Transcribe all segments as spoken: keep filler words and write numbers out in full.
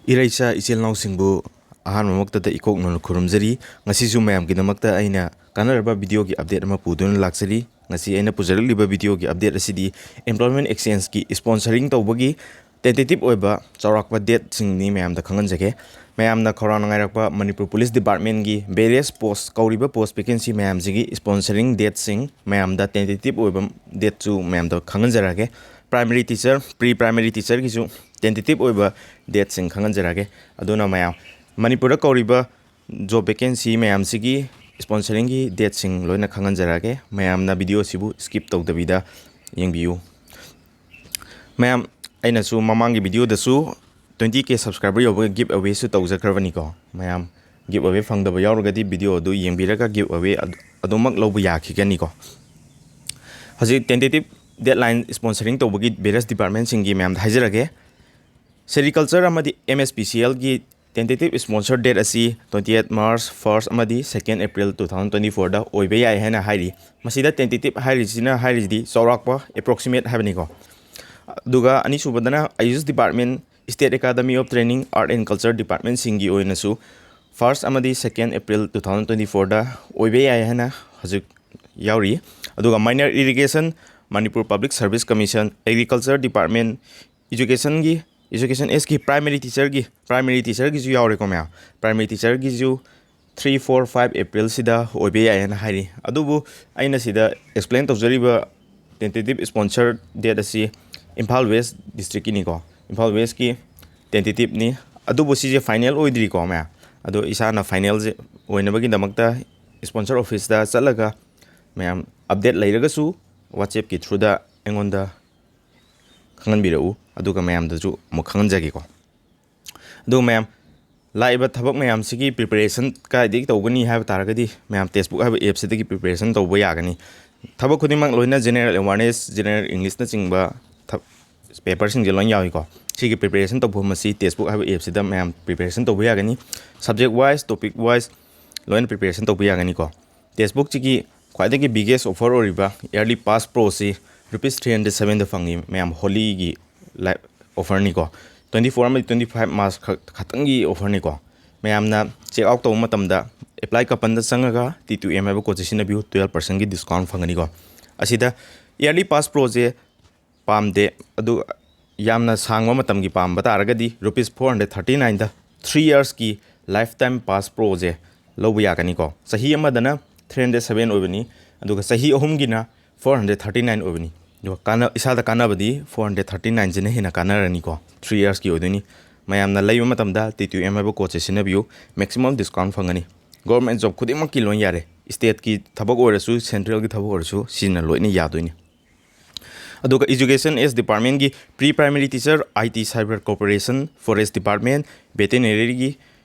ꯏꯔꯩꯆꯥ ꯏꯆꯤꯜ ꯏꯅꯥꯎꯁꯤꯡꯕꯨ ꯑꯍꯥꯟꯕꯃꯛꯇꯗ ꯏꯀꯣꯛꯅꯅ ꯈꯨꯔꯨꯝꯖꯔꯤ꯫ ꯉꯁꯤꯁꯨ ꯃꯌꯥꯝꯒꯤꯗꯃꯛꯇ ꯑꯩꯅ ꯀꯥꯟꯅꯔꯕ ꯚꯤꯗꯤꯑꯣꯒꯤ ꯑꯞꯗꯦꯠ ꯑꯃ ꯄꯨꯗꯨꯅ ꯂꯥꯛꯆꯔꯤ꯫ ꯉꯁꯤ ꯑꯩꯅ ꯄꯨꯖꯔꯛꯂꯤꯕ ꯚꯤꯗꯤꯑꯣꯒꯤ ꯑꯞꯗꯦꯠ ꯑꯁꯤꯗꯤ employment exchangeꯀꯤ sponsoring ꯇꯧꯕꯒꯤ tentative ꯑꯣꯏꯕ ꯆꯥꯎꯔꯥꯛꯄ ꯗꯦꯠꯁꯤꯡꯅꯤ ꯃꯌꯥꯝꯗ ꯈꯪꯍꯟꯖꯒꯦ꯫ ꯃꯌꯥꯝꯅ ꯈꯧꯔꯥꯡꯅ ꯉꯥꯏꯔꯛꯄ ꯃꯅꯤꯄꯨꯔ ꯄꯨꯂꯤꯁ ꯗꯤꯄꯥꯔꯠꯃꯦꯟꯒꯤ various post, ꯀꯧꯔꯤꯕ post vacancy ꯃꯌꯥꯝꯁꯤꯒꯤ sponsoring ꯗꯦꯠꯁꯤꯡ ꯃꯌꯥꯝꯗ tentative ꯑꯣꯏꯕ ꯗꯦꯠꯁꯨ ꯃꯌꯥꯝꯗ ꯈꯪꯍꯟꯖꯔꯛꯑꯒꯦ꯫ Primary teacher, pre primary teacherꯒꯤꯁꯨ tentative ꯑꯣꯏꯕ ꯗꯦꯠꯁꯤꯡ ꯈꯪꯍꯟꯖꯔꯛꯑꯒꯦ꯫ ꯑꯗꯨꯅ ꯃꯌꯥꯝ ꯃꯅꯤꯄꯨꯔꯗ ꯀꯧꯔꯤꯕ job vacancy ꯃꯌꯥꯝꯁꯤꯒꯤ sponsoringꯒꯤ ꯗꯦꯠꯁꯤꯡ ꯂꯣꯏꯅ ꯈꯪꯍꯟꯖꯔꯛꯑꯒꯦ꯫ ꯃꯌꯥꯝꯅ ꯚꯤꯗꯤꯑꯣꯁꯤꯕꯨ skip ꯇꯧꯗꯕꯤꯗ ꯌꯦꯡꯕꯤꯌꯨ꯫ ꯃꯌꯥꯝ, ꯑꯩꯅꯁꯨ ꯃꯃꯥꯡꯒꯤ ꯚꯤꯗꯤꯑꯣꯗꯁꯨ twenty K subscriber ꯌꯧꯕꯒ give awayꯁꯨ ꯇꯧꯖꯈ꯭ꯔꯕꯅꯤꯀꯣ꯫ ꯃꯌꯥꯝ give away ꯐꯪꯗꯕ ꯌꯥꯎꯔꯒꯗꯤ ꯚꯤꯗꯤꯑꯣ ꯑꯗꯨ ꯌꯦꯡꯕꯤꯔꯒ give away ꯑꯗꯨ-, ꯑꯗꯨꯃꯛ ꯂꯧꯕ ꯌꯥꯈꯤꯒꯅꯤꯀꯣ꯫ ꯍꯧꯖꯤꯛ tentative deadline sponsoring ꯇꯧꯕꯒꯤ various departmentꯁꯤꯡꯒꯤ ꯃꯌꯥꯝꯗ ꯍꯥꯏꯖꯔꯒꯦ꯫ Sericulture ꯑꯃꯗꯤ MSPCLꯒꯤ tentative sponsor date ꯑꯁꯤ twenty eight March, first ꯑꯃꯗꯤ second April two thousand twenty fourꯗ ꯑꯣꯏꯕ ꯌꯥꯏ ꯍꯥꯏꯅ ꯍꯥꯏꯔꯤ꯫ ꯃꯁꯤꯗ tentative ꯍꯥꯏꯔꯤꯁꯤꯅ ꯍꯥꯏꯔꯤꯁꯤꯗꯤ ꯆꯥꯎꯔꯥꯛꯄ, approximate ꯍꯥꯏꯕꯅꯤꯀꯣ꯫ ꯑꯗꯨꯒ ꯑꯅꯤꯁꯨꯕꯗꯅ Ayush Department, State Academy of Training, Art and Culture departmentꯁꯤꯡꯒꯤ ꯑꯣꯏꯅꯁꯨ first ꯑꯃꯗꯤ second April two thousand twenty fourꯗ ꯑꯣꯏꯕ ꯌꯥꯏ ꯍꯥꯏꯅ ꯍꯧꯖꯤꯛ ꯌꯥꯎꯔꯤ꯫ ꯑꯗꯨꯒ minor irrigation, Manipur Public Service Commission, Agriculture Department, educationꯒꯤ, education ageꯀꯤ primary teacherꯒꯤ, primary teacherꯒꯤꯁꯨ ꯌꯥꯎꯔꯦꯀꯣ ꯃꯌꯥꯝ꯫ Primary teacherꯒꯤꯁꯨ three, four, five Aprilꯁꯤꯗ ꯑꯣꯏꯕ ꯌꯥꯏ ꯍꯥꯏꯅ ꯍꯥꯏꯔꯤ꯫ ꯑꯗꯨꯕꯨ ꯑꯩꯅ ꯁꯤꯗ explain ꯇꯧꯖꯔꯤꯕ tentative sponsor date ꯑꯁꯤ ꯏꯝꯐꯥꯜ West districtꯀꯤꯅꯤꯀꯣ꯫ ꯏꯝꯐꯥꯜ Westꯀꯤ tentativeꯅꯤ꯫ ꯑꯗꯨꯕꯨ ꯁꯤꯁꯦ final ꯑꯣꯏꯗ꯭ꯔꯤꯀꯣ ꯃꯌꯥꯝ꯫ ꯑꯗꯣ ꯏꯁꯥꯅ finalꯁꯦ ꯑꯣꯏꯅꯕꯒꯤꯗꯃꯛꯇ sponsor officeꯇ ꯆꯠꯂꯒ ꯃꯌꯥꯝ update ꯂꯩꯔꯒꯁꯨ WhatsAppꯀꯤ throughꯗ ꯑꯩꯉꯣꯟꯗ ꯈꯪꯍꯟꯕꯤꯔꯛꯎ, ꯑꯗꯨꯒ ꯃꯌꯥꯝꯗꯁꯨ ꯑꯃꯨꯛ ꯈꯪꯍꯟꯖꯒꯦꯀꯣ꯫ ꯑꯗꯨꯒ ꯃꯌꯥꯝ, ꯂꯥꯛꯏꯕ ꯊꯕꯛ ꯃꯌꯥꯝꯁꯤꯒꯤ preparation ꯀꯥꯏꯗꯒꯤ ꯇꯧꯒꯅꯤ ꯍꯥꯏꯕ ꯇꯥꯔꯒꯗꯤ, ꯃꯌꯥꯝ Testbook ꯍꯥꯏꯕ appꯁꯤꯗꯒꯤ preparation ꯇꯧꯕ ꯌꯥꯒꯅꯤ꯫ ꯊꯕꯛ ꯈꯨꯗꯤꯡꯃꯛ ꯂꯣꯏꯅ general awareness, general Englishꯅꯆꯤꯡꯕ ꯊ-, paperꯁꯤꯡꯁꯦ ꯂꯣꯏꯅ ꯌꯥꯎꯏꯀꯣ꯫ ꯁꯤꯒꯤ preparation ꯇꯧꯐꯝ ꯑꯁꯤ Testbook ꯍꯥꯏꯕ appꯁꯤꯗ ꯃꯌꯥꯝ preparation ꯇꯧꯕ ꯌꯥꯒꯅꯤ꯫ Subject wise, topic wise ꯂꯣꯏꯅ preparation ꯇꯧꯕ ꯌꯥꯒꯅꯤꯀꯣ꯫ Testbookꯁꯤꯒꯤ ꯈ꯭ꯋꯥꯏꯗꯒꯤ biggest offer ꯑꯣꯏꯔꯤꯕ yearly pass proꯁꯤ rupees three hundred sevenꯗ ꯐꯪꯉꯤ ꯃꯌꯥꯝ, ꯍꯣꯂꯤꯒꯤ ꯂꯥꯏ-, offerꯅꯤꯀꯣ꯫ ꯇ꯭ꯋꯦꯟꯇꯤ ꯐꯣꯔ ꯑꯃꯗꯤ ꯇ꯭ꯋꯦꯟꯇꯤ ꯐꯥꯏꯚ ꯃꯥꯔꯆ ꯈꯛꯇꯪꯒꯤ ꯑꯣꯐꯔꯅꯤꯀꯣ꯫ ꯃꯌꯥꯝꯅ ꯆꯦꯛ ꯑꯥꯎꯠ ꯇꯧꯕ ꯃꯇꯝꯗ ꯑꯦꯄ꯭ꯂꯥꯏ ꯀꯄꯟꯗ ꯆꯪꯉꯒ ꯇꯤ ꯇꯨ ꯑꯦꯝ ꯍꯥꯏꯕ ꯀꯣꯗꯁꯦ ꯁꯤꯖꯤꯟꯅꯕꯤꯌꯨ, ꯇꯨꯌꯦꯜꯞ ꯄꯥꯔꯁꯦꯟꯒꯤ ꯗꯤꯁꯀꯥꯎꯟ ꯐꯪꯒꯅꯤꯀꯣ꯫ ꯑꯁꯤꯗ ꯏꯌꯔꯂꯤ ꯄꯥꯁ ꯄ꯭ꯔꯣꯁꯦ ꯄꯥꯝꯗꯦ, ꯑꯗꯨ ꯌꯥꯝꯅ ꯁꯥꯡꯕ ꯃꯇꯝꯒꯤ ꯄꯥꯝꯕ ꯇꯥꯔꯒꯗꯤ ꯔꯨꯄꯤꯁ ꯐꯣꯔ ꯍꯟꯗ꯭ꯔꯦꯠ ꯊꯥꯔꯇꯤ ꯅꯥꯏꯟꯗ ꯊ꯭ꯔꯤ ꯏꯌꯔꯁꯀꯤ ꯂꯥꯏꯐ ꯇꯥꯏꯝ ꯄꯥꯁ ꯄ꯭ꯔꯣꯁꯦ ꯂꯧꯕ ꯌꯥꯒꯅꯤꯀꯣ꯫ ꯆꯍꯤ ꯑꯃꯗꯅ ꯊ꯭ꯔꯤ ꯍꯟꯗ꯭ꯔꯦꯠ ꯁꯕꯦꯟ ꯑꯣꯏꯕꯅꯤ, ꯑꯗꯨꯒ ꯆꯍꯤ ꯑꯍꯨꯝꯒꯤꯅ ꯐꯣꯔ ꯍꯟꯗ꯭ꯔꯦꯠ ꯊꯥꯔꯇꯤ ꯅꯥꯏꯟ ꯑꯣꯏꯕꯅꯤ꯫ ꯑꯗꯨꯒ ꯀꯥꯟꯅ-, ꯏꯁꯥꯗ ꯀꯥꯟꯅꯕꯗꯤ ꯐꯣꯔ ꯍꯟꯗ꯭ꯔꯦꯠ ꯊꯥꯔꯇꯤ ꯅꯥꯏꯟꯁꯤꯅ ꯍꯦꯟꯅ ꯀꯥꯟꯅꯔꯅꯤꯀꯣ, ꯊ꯭ꯔꯤ ꯏꯌꯔꯁꯀꯤ ꯑꯣꯏꯗꯣꯏꯅꯤ꯫ ꯃꯌꯥꯝꯅ ꯂꯩꯕ ꯃꯇꯝꯗ ꯇꯤ ꯇꯨ ꯑꯦꯝ ꯍꯥꯏꯕ ꯀꯣꯗꯁꯦ ꯁꯤꯖꯤꯟꯅꯕꯤꯌꯨ, ꯃꯦꯛꯁꯤꯃꯝ ꯗꯤꯁꯀꯥꯎꯟ ꯐꯪꯒꯅꯤ꯫ ꯒꯣꯔꯃꯦꯟ ꯖꯣꯕ ꯈꯨꯗꯤꯡꯃꯛꯀꯤ ꯂꯣꯏ ꯌꯥꯔꯦ, ꯏꯁꯇꯦꯠꯀꯤ ꯊꯕꯛ ꯑꯣꯏꯔꯁꯨ, ꯁꯦꯟꯇ꯭ꯔꯦꯜꯒꯤ ꯊꯕꯛ ꯑꯣꯏꯔꯁꯨ, ꯁꯤꯖꯤꯟꯅ ꯂꯣꯏꯅ ꯌꯥꯗꯣꯏꯅꯤ꯫ ꯑꯗꯨꯒ ꯏꯖꯨꯀꯦꯁꯟ ꯑꯦꯁ ꯗꯤꯄꯥꯔꯠꯃꯦꯟꯒꯤ pre primary teacher, I T cyber corporation, forest department, ꯚꯦꯇꯦꯅꯔꯤꯒꯤ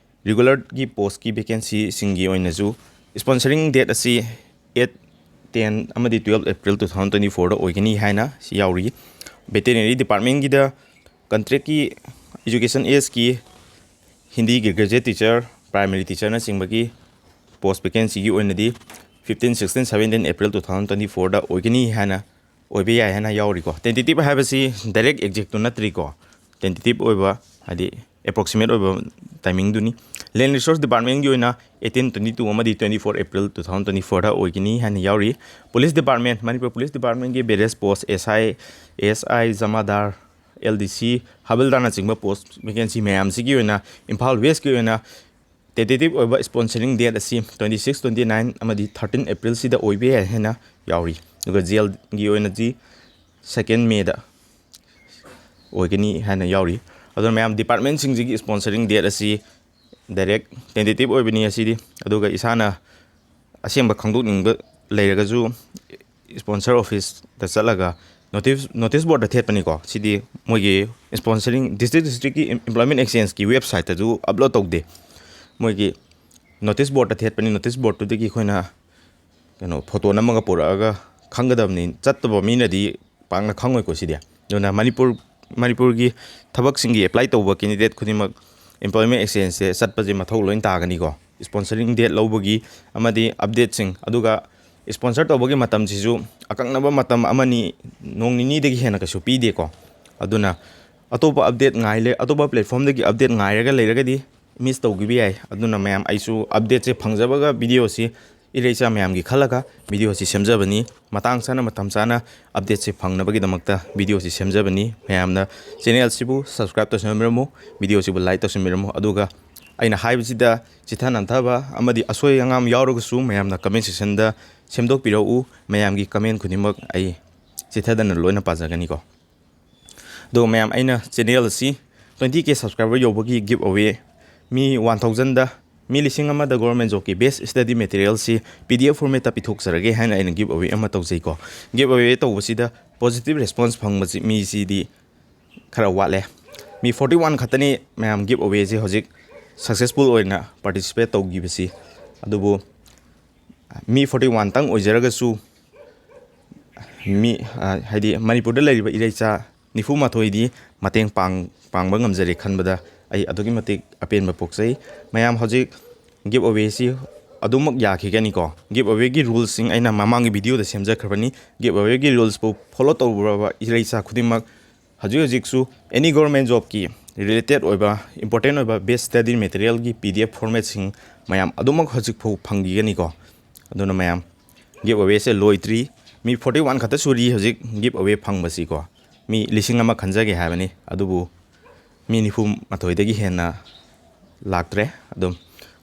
ꯔꯤꯒꯨꯂꯔꯒꯤ ꯄꯣꯁꯀꯤ ꯚꯦꯀꯦꯟꯁꯤꯁꯤꯡꯒꯤ ꯑꯣꯏꯅꯁꯨ ꯁ꯭ꯄꯣꯟꯁꯔꯤꯡ ꯗꯦꯠ ꯑꯁꯤ ꯑꯩꯠ, ꯇꯦꯟ ꯑꯃꯗꯤ twelfth April two thousand twenty ꯐꯣꯔꯗ ꯑꯣꯏꯒꯅꯤ ꯍꯥꯏꯅ ꯁꯤ ꯌꯥꯎꯔꯤ꯫ ꯚꯦꯇꯦꯅꯔꯤ ꯗꯤꯄꯥꯔꯠꯃꯦꯟꯒꯤꯗ ꯀꯟꯇ꯭ꯔꯦꯛꯀꯤ ꯏꯖꯨꯀꯦꯁꯟ ꯑꯦꯁꯀꯤ ꯍꯤꯟꯗꯤꯒꯤ ꯒ꯭ꯔꯦꯖꯨꯑꯦꯠ ꯇꯤꯆꯔ, ꯄ꯭ꯔꯥꯏꯃꯔꯤ ꯇꯤꯆꯔꯅꯆꯤꯡꯕꯒꯤ ꯄꯣꯁ ꯚꯦꯀꯦꯟꯁꯤꯒꯤ ꯑꯣꯏꯅꯗꯤ fifteen, sixteen, seventeen April two thousand twenty ꯐꯣꯔꯗ ꯑꯣꯏꯒꯅꯤ ꯍꯥꯏꯅ, ꯑꯣꯏꯕ ꯌꯥꯏ ꯍꯥꯏꯅ ꯌꯥꯎꯔꯤꯀꯣ꯫ ꯇꯦꯟꯇꯦꯇꯤꯞ ꯍꯥꯏꯕꯁꯤ ꯗꯥꯏꯔꯦꯛ ꯑꯦꯛꯖꯦꯛꯇꯨ ꯅꯠꯇ꯭ꯔꯤꯀꯣ, ꯇꯦꯟꯇꯦꯇꯤꯞ ꯑꯣꯏꯕ, ꯍꯥꯏꯗꯤ ꯑꯦꯄ꯭ꯔꯣꯛꯁꯤꯃꯦꯠ ꯑꯣꯏꯕ ꯇꯥꯏꯃꯤꯡꯗꯨꯅꯤ꯫ ꯂꯦꯟ ꯔꯤꯁꯣꯔꯁ ꯗꯤꯄꯥꯔꯠꯃꯦꯟꯒꯤ ꯑꯣꯏꯅ ꯑꯩꯠꯇꯤꯟ, ꯇ꯭ꯋꯦꯟꯇꯤ ꯇꯨ ꯑꯃꯗꯤ twenty four April two thousand twenty ꯐꯣꯔꯗ ꯑꯣꯏꯒꯅꯤ ꯍꯥꯏꯅ ꯌꯥꯎꯔꯤ꯫ ꯄꯨꯂꯤꯁ ꯗꯤꯄꯥꯔꯠꯃꯦꯟ, ꯃꯅꯤꯄꯨꯔ ꯄꯨꯂꯤꯁ ꯗꯤꯄꯥꯔꯠꯃꯦꯟꯒꯤ ꯕꯦꯔꯦꯖ ꯄꯣꯁ ꯑꯦꯁ ꯑꯥꯏ, ꯑꯦꯁ ꯑꯥꯏ, ꯖꯃꯥꯗꯥꯔ, ꯑꯦꯜ ꯗꯤ ꯁꯤ, ꯍꯕꯜꯗꯥꯔꯅꯆꯤꯡꯕ ꯄꯣꯁ ꯚꯦꯀꯦꯟꯁꯤ ꯃꯌꯥꯝꯁꯤꯒꯤ ꯑꯣꯏꯅ ꯏꯝꯐꯥꯜ ꯋꯦꯁꯀꯤ ꯑꯣꯏꯅ ꯇꯦꯟꯇꯦꯇꯤꯞ ꯑꯣꯏꯕ ꯁ꯭ꯄꯣꯟꯁꯔꯤꯡ ꯗꯦꯠ ꯑꯁꯤ ꯇ꯭ꯋꯦꯟꯇꯤ ꯁꯤꯛꯁ, ꯇ꯭ꯋꯦꯟꯇꯤ ꯅꯥꯏꯟ ꯑꯃꯗꯤ ꯊꯥꯔꯇꯤꯟ ꯑꯦꯄ꯭ꯔꯤꯜꯁꯤꯗ ꯑꯣꯏꯕ ꯌꯥꯏ ꯍꯥꯏꯅ ꯌꯥꯎꯔꯤ꯫ ꯑꯗꯨꯒ ꯖꯦꯜꯒꯤ ꯑꯣꯏꯅꯗꯤ ꯁꯦꯀꯦꯟ ꯃꯦꯗ ꯑꯣꯏꯒꯅꯤ ꯍꯥꯏꯅ ꯌꯥꯎꯔꯤ꯫ ꯑꯗꯨꯅ ꯃꯌꯥꯝ ꯗꯤꯄꯥꯔꯠꯃꯦꯟꯁꯤꯡꯁꯤꯒꯤ ꯁ꯭ꯄꯣꯟꯁꯔꯤꯡ ꯗꯦꯠ ꯑꯁꯤ ꯗꯥꯏꯔꯦꯛ ꯇꯦꯟꯇꯦꯇꯤꯞ ꯑꯣꯏꯕꯅꯤ ꯑꯁꯤꯗꯤ꯫ ꯑꯗꯨꯒ ꯏꯁꯥꯅ ꯑꯁꯦꯡꯕ ꯈꯪꯗꯣꯛꯅꯤꯡꯕ ꯂꯩꯔꯒꯁꯨ ꯁ꯭ꯄꯣꯟꯁꯔ ꯑꯣꯐꯤꯁꯇ ꯆꯠꯂꯒ ꯅꯣꯇꯤꯁ, ꯅꯣꯇꯤꯁ ꯕꯣꯔꯗꯇ ꯊꯦꯠꯄꯅꯤꯀꯣ꯫ ꯁꯤꯗꯤ ꯃꯣꯏꯒꯤ ꯁ꯭ꯄꯣꯟꯁꯔꯤꯡ, ꯗꯤꯁꯇ꯭ꯔꯤꯛ ꯗꯤꯁꯇ꯭ꯔꯤꯛꯀꯤ ꯏꯝꯄ꯭ꯂꯣꯏꯃꯦꯟ ꯑꯦꯛꯁꯆꯦꯟꯖꯀꯤ ꯋꯦꯕꯁꯥꯏꯠꯇꯁꯨ ꯑꯞꯂꯣꯗ ꯇꯧꯗꯦ꯫ ꯃꯣꯏꯒꯤ ꯅꯣꯇꯤꯁ ꯕꯣꯔꯗꯇ ꯊꯦꯠꯄꯅꯤ, ꯅꯣꯇꯤꯁ ꯕꯣꯔꯗꯇꯨꯗꯒꯤ ꯑꯩꯈꯣꯏꯅ ꯀꯩꯅꯣ, ꯐꯣꯇꯣ ꯅꯝꯃꯒ ꯄꯨꯔꯛꯑꯒ ꯈꯪꯒꯗꯕꯅꯤ꯫ ꯆꯠꯇꯕ ꯃꯤꯅꯗꯤ ꯄꯥꯛꯅ ꯈꯪꯉꯣꯏꯀꯣ ꯁꯤꯗꯤ꯫ ꯑꯗꯨꯅ ꯃꯅꯤꯄꯨꯔ, ꯃꯅꯤꯄꯨꯔꯒꯤ ꯊꯕꯛꯁꯤꯡꯒꯤ ꯑꯦꯄ꯭ꯂꯥꯏ ꯇꯧꯕ ꯀꯦꯟꯗꯤꯗꯦꯠ ꯈꯨꯗꯤꯡꯃꯛ ꯏꯝꯄ꯭ꯂꯣꯏꯃꯦꯟ ꯑꯦꯛꯁꯆꯦꯟꯖꯁꯦ ꯆꯠꯄꯁꯦ ꯃꯊꯧ ꯂꯣꯏꯅ ꯇꯥꯒꯅꯤꯀꯣ꯫ ꯁ꯭ꯄꯣꯟꯁꯔꯤꯡ ꯗꯦꯠ ꯂꯧꯕꯒꯤ ꯑꯃꯗꯤ ꯑꯞꯗꯦꯠꯁꯤꯡ, ꯑꯗꯨꯒ ꯁ꯭ꯄꯣꯟꯁꯔ ꯇꯧꯕꯒꯤ ꯃꯇꯝꯁꯤꯁꯨ ꯑꯀꯛꯅꯕ ꯃꯇꯝ ꯑꯃꯅꯤ, ꯅꯣꯡ ꯅꯤꯅꯤꯗꯒꯤ ꯍꯦꯟꯅ ꯀꯩꯁꯨ ꯄꯤꯗꯦꯀꯣ꯫ ꯑꯗꯨꯅ ꯑꯇꯣꯞꯄ ꯑꯞꯗꯦꯠ ꯉꯥꯏ ꯂꯩ, ꯑꯇꯣꯞꯄ ꯄ꯭ꯂꯦꯠꯐꯣꯔꯝꯗꯒꯤ ꯑꯞꯗꯦꯠ ꯉꯥꯏꯔꯒ ꯂꯩꯔꯒꯗꯤ ꯃꯤꯁ ꯇꯧꯈꯤꯕ ꯌꯥꯏ꯫ ꯑꯗꯨꯅ ꯃꯌꯥꯝ, ꯑꯩꯁꯨ ꯑꯞꯗꯦꯠꯁꯦ ꯐꯪꯖꯕꯒ ꯚꯤꯗꯤꯑꯣꯁꯤ ꯏꯔꯩꯆꯥ ꯃꯌꯥꯝꯒꯤ ꯈꯜꯂꯒ ꯚꯤꯗꯤꯑꯣꯁꯤ ꯁꯦꯝꯖꯕꯅꯤ꯫ ꯃꯇꯥꯡ ꯆꯥꯅ, ꯃꯇꯝ ꯆꯥꯅ ꯑꯞꯗꯦꯠꯁꯤ ꯐꯪꯅꯕꯒꯤꯗꯃꯛꯇ ꯚꯤꯗꯤꯑꯣꯁꯤ ꯁꯦꯝꯖꯕꯅꯤ꯫ ꯃꯌꯥꯝꯅ ꯆꯦꯅꯦꯜꯁꯤꯕꯨ ꯁꯕꯁꯀ꯭ꯔꯥꯏꯕ ꯇꯧꯁꯟꯕꯤꯔꯝꯃꯨ, ꯚꯤꯗꯤꯑꯣꯁꯤꯕꯨ ꯂꯥꯏꯛ ꯇꯧꯁꯟꯕꯤꯔꯝꯃꯨ꯫ ꯑꯗꯨꯒ ꯑꯩꯅ ꯍꯥꯏꯕꯁꯤꯗ ꯆꯤꯊ ꯅꯟꯊꯕ ꯑꯃꯗꯤ ꯑꯁꯣꯏ ꯑꯉꯥꯝ ꯌꯥꯎꯔꯒꯁꯨ ꯃꯌꯥꯝꯅ ꯀꯃꯦꯟ ꯁꯦꯛꯁꯟꯗ ꯁꯦꯝꯗꯣꯛꯄꯤꯔꯛꯎ꯫ ꯃꯌꯥꯝꯒꯤ ꯀꯃꯦꯟ ꯈꯨꯗꯤꯡꯃꯛ ꯑꯩ ꯆꯤꯊꯗꯅ ꯂꯣꯏꯅ ꯄꯥꯖꯒꯅꯤꯀꯣ꯫ ꯑꯗꯣ ꯃꯌꯥꯝ, ꯑꯩꯅ ꯆꯦꯅꯦꯜ ꯑꯁꯤ twenty K subscriber ꯌꯧꯕꯒꯤ ꯒꯤꯐ ꯑꯋꯦ, ꯃꯤ ꯋꯥꯟ ꯊꯥꯎꯖꯟꯗ, ꯃꯤ ꯂꯤꯁꯤꯡ ꯑꯃꯗ ꯒꯣꯔꯃꯦꯟ ꯖꯣꯕꯀꯤ ꯕꯦꯁ ꯁ꯭ꯇꯗꯤ ꯃꯦꯇꯔꯤꯌꯦꯜꯁꯤ P D F ꯐꯣꯔꯃꯦꯠꯇ ꯄꯤꯊꯣꯛꯆꯔꯒꯦ ꯍꯥꯏꯅ ꯑꯩꯅ ꯒꯤꯐ ꯑꯋꯦ ꯑꯃ ꯇꯧꯖꯩꯀꯣ꯫ ꯒꯤꯐ ꯑꯋꯦ ꯇꯧꯕꯁꯤꯗ ꯄꯣꯖꯤꯇꯤꯚ ꯔꯦꯁꯄꯣꯟꯁ ꯐꯪꯕꯁꯤ, ꯃꯤꯁꯤꯗꯤ ꯈꯔ ꯋꯥꯠꯂꯦ꯫ ꯃꯤ forty one ꯈꯛꯇꯅꯤ ꯃꯌꯥꯝ ꯒꯤꯐ ꯑꯋꯦꯁꯦ ꯍꯧꯖꯤꯛ ꯁꯛꯁꯦꯁꯐꯨꯜ ꯑꯣꯏꯅ ꯄꯥꯔꯇꯤꯁꯤꯄꯦꯠ ꯇꯧꯈꯤꯕꯁꯤ꯫ ꯑꯗꯨꯕꯨ ꯃꯤ forty one ꯇꯪ ꯑꯣꯏꯖꯔꯒꯁꯨ, ꯃꯤ, ꯑ, ꯍꯥꯏꯗꯤ ꯃꯅꯤꯄꯨꯔꯗ ꯂꯩꯔꯤꯕ ꯏꯔꯩꯆꯥ ꯅꯤꯐꯨ ꯃꯥꯊꯣꯏꯗꯤ ꯃꯇꯦꯡ ꯄꯥꯡ-, ꯄꯥꯡꯕ ꯉꯝꯖꯔꯦ ꯈꯟꯕꯗ ꯑꯩ ꯑꯗꯨꯛꯀꯤ ꯃꯇꯤꯛ ꯑꯄꯦꯟꯕ ꯄꯣꯛꯆꯩ꯫ ꯃꯌꯥꯝ, ꯍꯧꯖꯤꯛ ꯒꯤꯐ ꯑꯋꯦꯁꯤ ꯑꯗꯨꯃꯛ ꯌꯥꯈꯤꯒꯅꯤꯀꯣ꯫ ꯒꯤꯐ ꯑꯋꯦꯒꯤ ꯔꯨꯜꯁꯤꯡ ꯑꯩꯅ ꯃꯃꯥꯡꯒꯤ ꯚꯤꯗꯤꯑꯣꯗ ꯁꯦꯝꯖꯈ꯭ꯔꯕꯅꯤ꯫ ꯒꯤꯐ ꯑꯋꯦꯒꯤ ꯔꯨꯜꯁꯄꯨ ꯐꯣꯂꯣ ꯇꯧꯔꯕ ꯏꯔꯩꯆꯥ ꯈꯨꯗꯤꯡꯃꯛ ꯍꯧꯖꯤꯛ ꯍꯧꯖꯤꯛꯁꯨ ꯑꯦꯅꯤ ꯒꯣꯔꯃꯦꯟ ꯖꯣꯕꯀꯤ ꯔꯤꯂꯦꯇꯦꯠ ꯑꯣꯏꯕ, ꯏꯝꯄꯣꯔꯇꯦꯟ ꯑꯣꯏꯕ ꯕꯦꯁ ꯁ꯭ꯇꯗꯤ ꯃꯦꯇꯔꯤꯌꯦꯜꯒꯤ P D F ꯐꯣꯔꯃꯦꯠꯁꯤꯡ ꯃꯌꯥꯝ ꯑꯗꯨꯃꯛ ꯍꯧꯖꯤꯛ ꯐꯥꯎ ꯐꯪꯈꯤꯒꯅꯤꯀꯣ꯫ ꯑꯗꯨꯅ ꯃꯌꯥꯝ, ꯒꯤꯐ ꯑꯋꯦꯁꯦ ꯂꯣꯏꯗ꯭ꯔꯤ꯫ ꯃꯤ forty one ꯈꯛꯇ ꯁꯨꯔꯤ ꯍꯧꯖꯤꯛ ꯒꯤꯐ ꯑꯋꯦ ꯐꯪꯕꯁꯤꯀꯣ꯫ ꯃꯤ ꯂꯤꯁꯤꯡ ꯑꯃ ꯈꯟꯖꯒꯦ ꯍꯥꯏꯕꯅꯤ, ꯑꯗꯨꯕꯨ ꯃꯤ ꯅꯤꯐꯨ ꯃꯥꯊꯣꯏꯗꯒꯤ ꯍꯦꯟꯅ ꯂꯥꯛꯇ꯭ꯔꯦ꯫ ꯑꯗꯨꯝ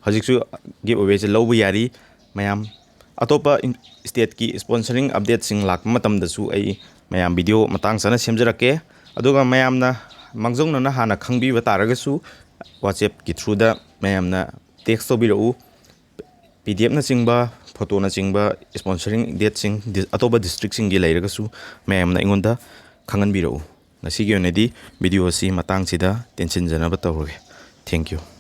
ꯍꯧꯖꯤꯛꯁꯨ ꯒꯤꯐ ꯑꯋꯦꯁꯦ ꯂꯧꯕ ꯌꯥꯔꯤ꯫ ꯃꯌꯥꯝ, ꯑꯇꯣꯞꯄ ꯏꯟ-, ꯁ꯭ꯇꯦꯠꯀꯤ ꯁ꯭ꯄꯣꯟꯁꯔꯤꯡ ꯑꯞꯗꯦꯠꯁꯤꯡ ꯂꯥꯛꯄ ꯃꯇꯝꯗꯁꯨ ꯑꯩ ꯃꯌꯥꯝ ꯚꯤꯗꯤꯑꯣ ꯃꯇꯥꯡ ꯆꯥꯅ ꯁꯦꯝꯖꯔꯛꯀꯦ꯫ ꯑꯗꯨꯒ ꯃꯌꯥꯝꯅ ꯃꯥꯡꯖꯧꯅꯅ ꯍꯥꯟꯅ ꯈꯪꯕꯤꯕ ꯇꯥꯔꯒꯁꯨ WhatsApp-ꯀꯤ through-ꯗ ꯃꯌꯥꯝꯅ text ꯇꯧꯕꯤꯔꯛꯎ꯫ P D F-ꯅꯆꯤꯡꯕ, ꯐꯣꯇꯣꯅꯆꯤꯡꯕ, ꯁ꯭ꯄꯣꯟꯁꯔꯤꯡ ꯗꯦꯠꯁꯤꯡ, ꯗꯤ-, ꯑꯇꯣꯞꯄ ꯗꯤꯁꯇ꯭ꯔꯤꯛꯁꯤꯡꯒꯤ ꯂꯩꯔꯒꯁꯨ ꯃꯌꯥꯝꯅ ꯑꯩꯉꯣꯟꯗ ꯈꯪꯍꯟꯕꯤꯔꯛꯎ꯫ ꯉꯁꯤꯒꯤ ꯑꯣꯏꯅꯗꯤ ꯚꯤꯗꯤꯑꯣ ꯑꯁꯤ ꯃꯇꯥꯡꯁꯤꯗ ꯇꯦꯟꯁꯤꯟꯖꯅꯕ ꯇꯧꯔꯒꯦ꯫ Thank you꯫